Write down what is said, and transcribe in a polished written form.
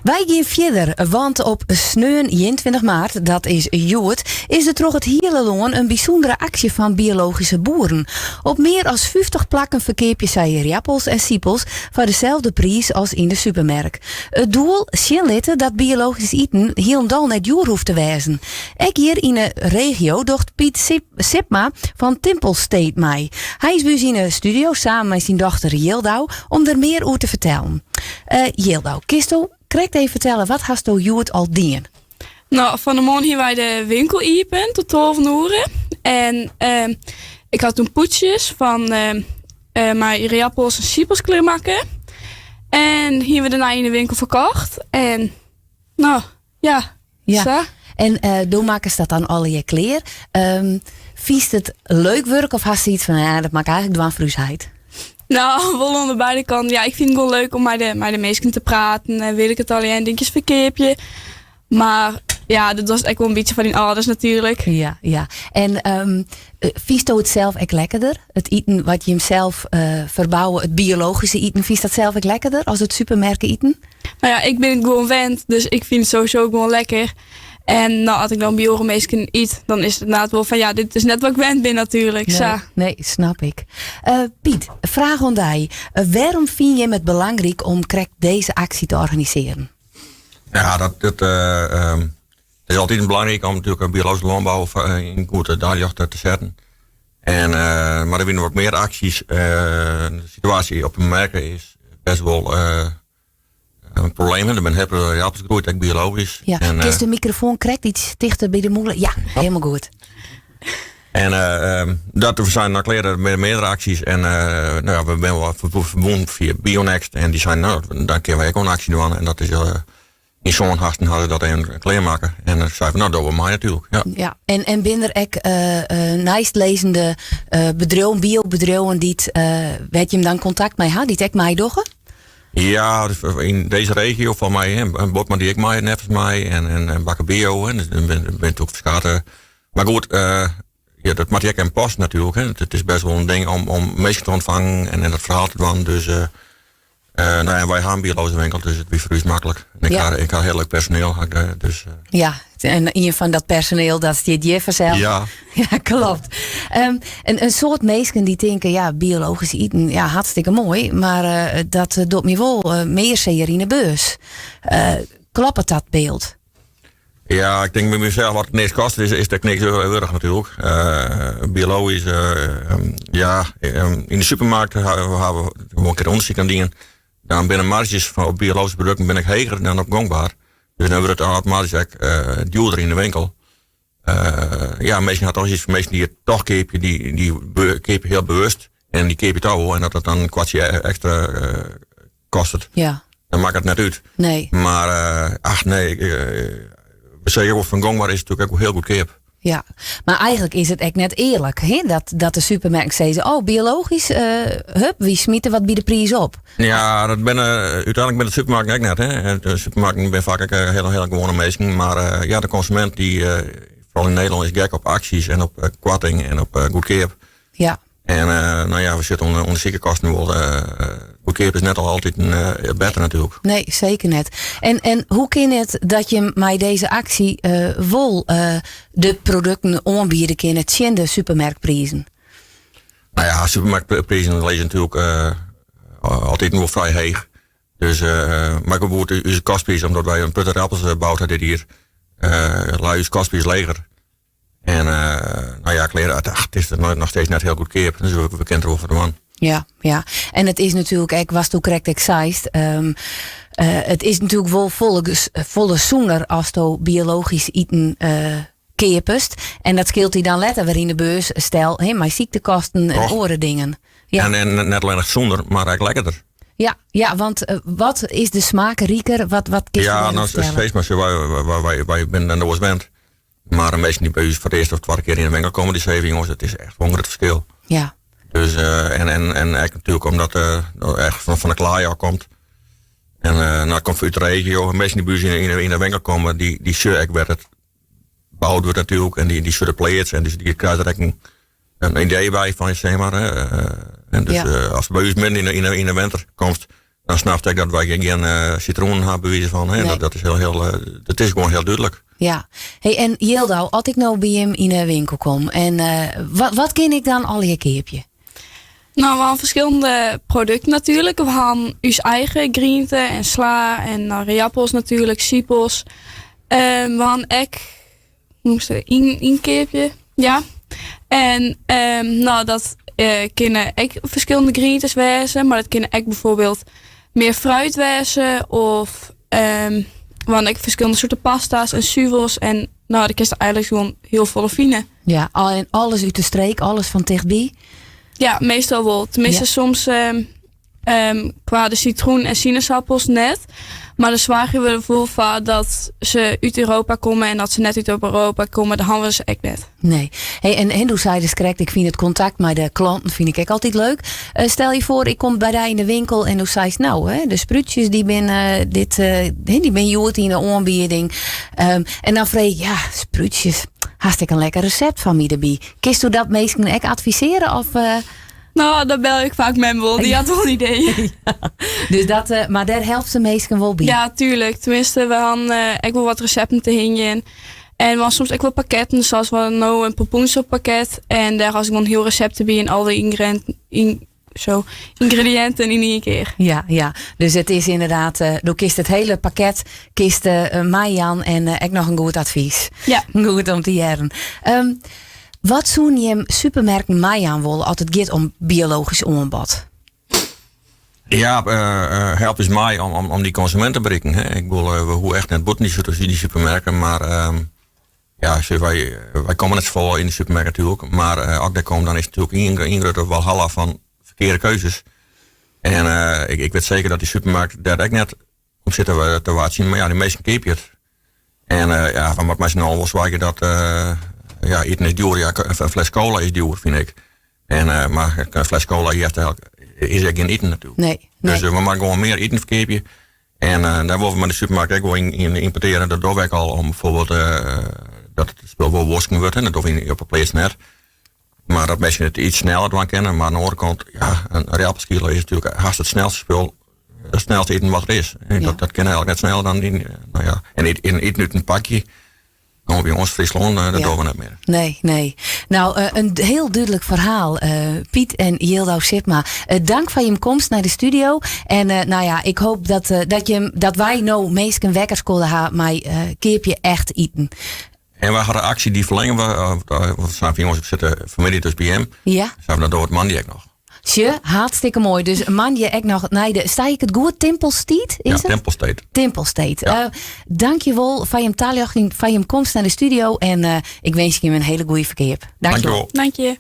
Wy gean fierder, want op sneon 21 maart, dat is hjoed, is der troch it hiele lân in bysûndere aksje fan biologyske boeren. Op mear as 50 plakken ferkeapje sy ierdappels en sipels foar deselde priis as yn de supermerk. It doel, sjen litte dat biologysk iten hielendal net djoer hoecht te wêzen. Ek hjir yn 'e regio docht Piet Sipma fan Timpelstate mei. Hy is by ús yn 'e studio samen mei syn dochter Jildau om der mear oer te fertellen. Uh, Jildau, kinsto krekt even fertelle, wat hasto hjoed al dien? No, fan 'e moarn hiene wy de winkel iepen tot 12 oere. En uh, ik ha toen pûdsjes fan uh, mei ierdappels en sipels klearmakke. En hiene we dêrnei yn de winkel ferkocht. En no, ja, Ja. sa. En uh, do makkest dat dan allegear klear. Um, fynst it leuk wurk of hast yts fan, ja, dat moat ik eigentlik dwaan foar ús heit? No, wol oan de beide kanten. Ja, ik fyn it gewoan leuk om mei de minsken te praten en weet ik it allegear en dinkjes ferkeapje. Mar ja, dat was ek wol in bytsje foar dyn âlders natuerlik. Ja. En um, fynsto it sels ek lekkerder? It iten wat jim sels uh, ferbouwe, it biologyske iten, fynst dat sels ek lekkerder as it supermerk iten? No ja, ik bin it gewoan wend, dus ik fyn it sowieso gewoan lekker. En no, as ik dan by oare minsken yt, dan is it ynderdaad wol fan ja, dit is net wat ik wend bin natuerlik. Nee, Sa. nee, snap ik. Uh, Piet, fraach oan dy. Uh, wêrom fine jim it belangryk om krekt dizze aksje te organisearjen? Ja, dat um, is altyd belangryk om natuerlik biologyske lânbou yn goed dagljocht te setten. En, uh, mar der binne wat mear aksjes. Uh, de situaasje op de merken is best wol uh, in probleem. Der binne hiel appels groeid, ek biologysk. Ja, En, kinst de mikrofoan krekt yts tichter by de mûle? Ja, hielendal goed. En uh, dat we zijn nou klear mei meardere aksjes. En uh, no ja, we binne wol ferbûn fia Bionext. En dy seinen, no, dan kinne wy ek wol in aksje dwaan. En dat is uh, yn sân hasten ha se dat even klearmakke. En dan sei van, no, dogge we mei natuerlik. Ja. Ja, en binne der ek uh, neistlizzende uh, bedriuwen, biobedriuwen, dy't uh, wêr't jim dan kontakt mei ha, dy't ek meidogge? Ja, dus yn dizze regio fan my, hè, Botma die ek mei, neffens my, en Bakker Bio, hè, dus der binne natuerlik ferskate. Mar goed, uh, ja, dat moat ek even passe natuerlik. Hè. It is best wol in ding om minsken te ûntfangen en dat ferhaal te dwaan. Dus uh, no ja, wy ha in biologyske winkel, dus it wie foar ús maklik. En ik, ha, ik ha hiel leuk personeel, ha ik dêr, dus, Ja, en ien fan dat personeel, dat stiet hjir fansels. Ja. Ja, kloppet. Um, in soad minsken dy't tinke, ja, biologysk iten, ja, hartstikke moai, mar uh, dat docht my wol uh, mear sear yn 'e beurs. Uh, kloppet dat byld? Ja, ik tink by mysels, wat it niks kostet, is it ek niks wurdich natuerlik. Uh, biologysk, uh, ja, yn de supermarkt ha we wol in kear ûndersyk nei dien. Dan binne marges fan op biologyske produkten binne ek heger dan op gongber. Dus dan wurdt it automatysk ek uh, djoerder yn de winkel. Uh, ja, minsken ha toch yts fan minsken dy't it toch keapje, dy keapje hiel bewust. En dy keapje toch wol. En dat dat dan in kwartsje ekstra uh, kostet. Ja. Dan makket it net út. Nee. Mar, uh, ach nee, we sizze wol fan gongber is natuerlik ek wol hiel goedkeap. Ja, mar eigentlik is it ek net earlik, hè? Dat de supermerk sizze, oh, biologysk, uh, hup, wy smite wat by de priis op. Ja, dat binne, úteinlik binne de supermarkten ek net. Hè? De supermarkten binne faak ek hiele, hiele gewoane minsken. Mar uh, ja, de konsumint, dy, uh, foaral yn Nederlân, is gek op aksjes en op uh, koarting en op uh, goedkeap. Ja. En uh, no ja, we sitte oan de sikekosten wol. Uh, goedkeap is net al altyd in, uh, better natuerlik. Nee, seker net. En hoe kin it dat je mei dizze aksje uh, wol uh, de produkten oanbiede kinne tsjin de supermerkprizen? No ja, supermerkprizen lizze natuerlik uh, altyd wol frij heech. Dus, uh, mar goed, ús kostpriis, omdat wy in protte appels boud ha dit jier, uh, lei ús kostpriis leger. En uh, no ja, klear, ach, it is noch steeds net hiel goedkeap. Dus we kinne der wol foar dwaan. Ja. En it is natuerlik ek, watsto krekt ek seist, um, uh, it is natuerlik wol folle, folle sûner asto biologysk iten uh, keapest. En dat skeelt dy dan letter wer yn de beurs, stel, hè, mei syktekosten en oare dingen. Ja. En net allinnich sûner, mar ek lekkerder. Ja, want uh, wat is de smaak riker? Wat kinst Ja, no, sis mar, wy binne net oars wend. Mar de minsken dy't by ús foar de earste of twadde kear yn de winkel komme, dy sizze, jonges, it is echt wol in grut ferskil. Ja. Dus, uh, en ek natuerlik omdat it echt fan de klaai ôfkomt. En uh, no, it komt út de regio. De minsken dy't by ús yn de winkel komme, dy sjogge ek wêr't it boud wurdt natuerlik. En dy sjogge de pleats en dus dy krije der ek in idee by fan, sis mar. En dus, ja. uh, ast by ús midden yn de winter komst, Dan snapt ek dat wy gjin sitroenen ha, by wize fan. Hè. Dat is heel, heel, dat is gewoan hiel dúdlik. Ja. Hey, en Jildau, as ik no by jim yn 'e winkel kom, en wat kin ik dan allegear keapje? No, we ha ferskillende produkten natuerlik. We ha ús eigen griente en sla en ierdappels natuerlik, sipels. We ha ek, hoe moest ik ynkeapje? Ja. En no, dat kinne ek ferskillende grientes wêze, mar dat kinne ek bijvoorbeeld mear fruit wêze of we ha ek ferskillende soarten pasta's en suvels en no, dêr kinst eigenlik gewoan hiel folle fine. Ja, en alles út de streek, alles fan tichtby? Ja, meastal wol. Teminsten, soms kwa de sitroen en sinaasappels net. Mar dan soargje we derfoar foar dat se út Europa komme en as se net út Europa komme, dan hawwe we se ek net. Nee. Hey, en do seidest krekt, ik fyn it kontakt mei de klanten fyn ik ek altyd leuk. Stel je foar, ik kom by dy yn de winkel en do seist, no, hè, de sprútsjes dy binne, dit, dy binne hjoed yn de oanbieding. En dan freeg ik, ja, sprútsjes, hast ek in lekker resept foar my derby? Kinsto dat minsken ek advisearje? Of, No, dan belje ik faak mem wol. Dy hat wol in idee. Dus dat, mar dêr helpt se minsken wol by? Ja, tuerlik. Teminsten, we han ek wol wat resepten te hingjen. En we han soms ek wol pakketten, sa as we no in pompoensoppakket. En dêr hast gewoan hiel resept derby en al de yngrediïnten yn ien kear. Ja, ja. Dus it is ynderdaad, do kinst it hiele pakket kinst, meijaan en ek noch in goed advys. Ja. Goed om te hearren. Wat soene jim supermerken meijaan wolle as it giet om biologysk oanbod? Ja, help ús mei om dy konsumint te berikken. Hè. Ik bedoel, we hoege echt net bûten dy supermerken, mar ja, sjoch, wy komme net safolle yn de supermerk natuerlik, mar as ik dêr kom, dan is it natuerlik ien grutte walhalla fan ferkearde keuzes. En ik wit seker dat dy supermerk dêr ek net op sit te wachtsjen, mar ja, dy minsken keapje it. En ja, we moatte mei syn allen wol soargje dat, ja, iten is djoer, ja, in fles cola is djoer, fyn ik. En, mar in fles cola heart eigenlijk, is ek gjin iten natuerlik. Nee, nee. Dus we moatte gewoan mear iten ferkeapje. En dêr wolle we mei de supermerk ek wol yn ynportearje. Dat dogge we ek al om bijvoorbeeld dat it spul wol wosken wurdt. En dat dogge we op 'e pleats net. Mar dat minsken it iets sneller dwaan kinne. Mar oan de oare kant, ja, in ierdappelskilo is natuerlik hast it snelste spul, it snelste iten wat der is. En dat kin eigenlik net sneller dan dy, no ja. En iten út in pakje, no by ons Fryslân, dat dogge we net mear. Nee, nee. No, in hiel dúdlik ferhaal, Piet en Jildau Sipma. Dank foar jim komst nei de studio. En no ja, ik hoop dat jim, dat wy no minsken wekker skodde ha mei keapje echt iten. En wy ha de aksje dy ferlinge we, want snap je jonges, we sitte fanmiddei dus by jim. Ja. Dat dogge we moandei ek noch. Sjoch, hartstikke moai. Dus moandei ek noch nei de, sei ik it goed, Timpelstate? Is Ja, it? Timpelstate. Timpelstate. Ja. Dankjewol foar jim taljochting, foar jim komst nei de studio. En ik winskje jim in hiele goede ferkeap. Dankjewol. Dankjewol. Dank je.